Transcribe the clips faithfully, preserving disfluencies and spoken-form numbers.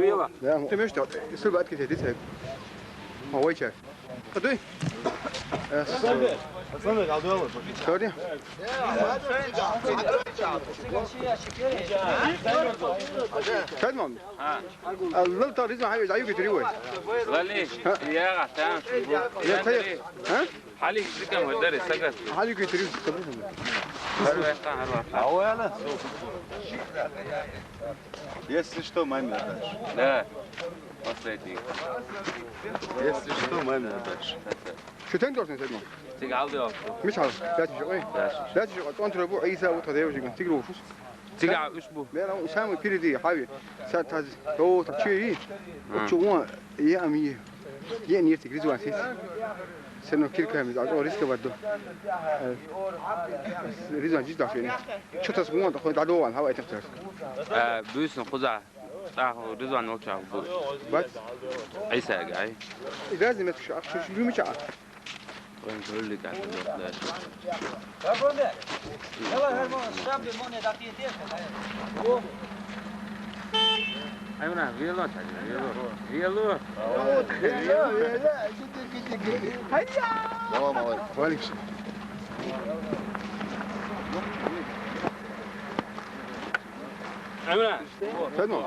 Вела. Да, ты имеешь что? Сюда открыть, иди сюда. Ой, чай. Подуй. Э, Sorry. Сядь, мам. А, лал тар изма хавез, аюги трюй. Лали, я гатан. Я три. А? Хали зикам хадари сагат. Хали ки трюй, сабри сабри. Хар вакъа, хар вакъа. Если что, маме отдашь. Да. Последний. Если что, маме отдашь. Что ты должен сделать? Ты галды. Мишал, пять ещё, ой. Пять ещё. Пять ещё, он трубу, Иса, вот, девушка, ты грушус. Цига уж бу. Мера, он самый впереди, хави. Сад таз, о, так чё и? А. Чё он, я ми. Я не эти, Ризван сис. Сено кирками, а, о, риска вадо. Э, Ризван жить дашвени. Чё тас гуан, такой дадо ван, хава этих тас. Э, бюсн хуза. А, Ризван олча бу. Бат? Иса гай. И разный метр, а что, что, что, Ой, бөлли катын да. Ай, мына, вело чагы, вело. Вело. Давай, малай. Валик. Ай, мына. Садно.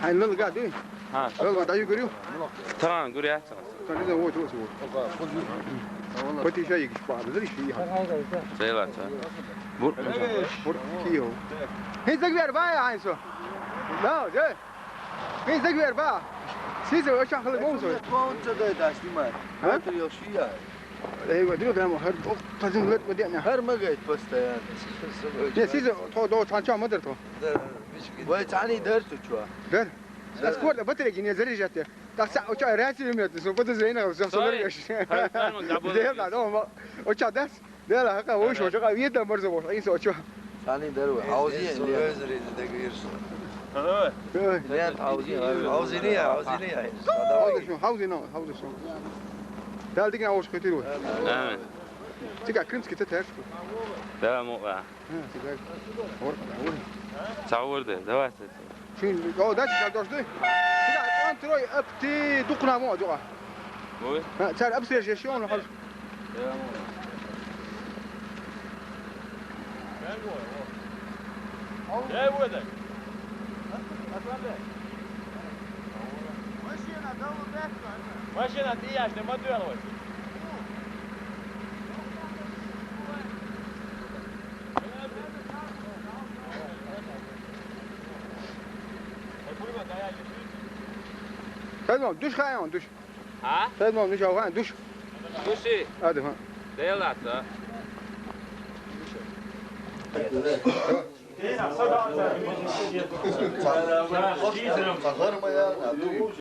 Ай, ныл гады. Ха. Ныл гады, аю гурю. Таган гуря. Таган да, вот, вот, вот. Вот ещё их шпа, да, ещё их. Цела, ца. Бур. Бур, кио. Хей, загвер, бай, айсо. Да, да. Хей, загвер, ба. Сизе, о, чахлы, мон, со. Кон, что дай, да, снимай. А? Это я шия. Эй, вот, друг, там, хар, о, тазим лет, вот, я, Хар магайт постоянно. Не, сизе, то, до, чан, чан, мадер, то. Да, вай, цани дар, ты чё? Дар? Да скоро батарейки не заряжать. Так, са, оча, ряд сильметр, со подозрение, со, со, Стой. Сорвешь. Хай, хай, ну, забыл. Где я, дома? Оча, да? Да, ха, ха, ой, Ага. Оча, видно, морзо, вот, и со, оча. Сани дару, хаузи, Здесь лен. Ой, зря ты так говоришь. Ага. Ой. Лен, хаузи, хаузи. Хаузи не я, хаузи не я. Хаузи шо, хаузи но, хаузи шо. Да, ты на ошибку ты. Ага. Ты как крымский, ты так. Да, мо, а. А, ты как. Ор, ор. Савурды, давай, давай. Шин, о, дальше сейчас должны. Сюда, он трой, ап, ты, дукна, мо, джуа. Ой. А, царь, обстрежь, ещё он, хал. Эй, Вуйда. Машина, да, вот это. Машина, ты яшь, не мотор, вот. Хай, мам, душ хай, он, душ. А? Хай, мам, душ, а, душ. Души. А, да, ха. Делата. Сахар моя, а, душ.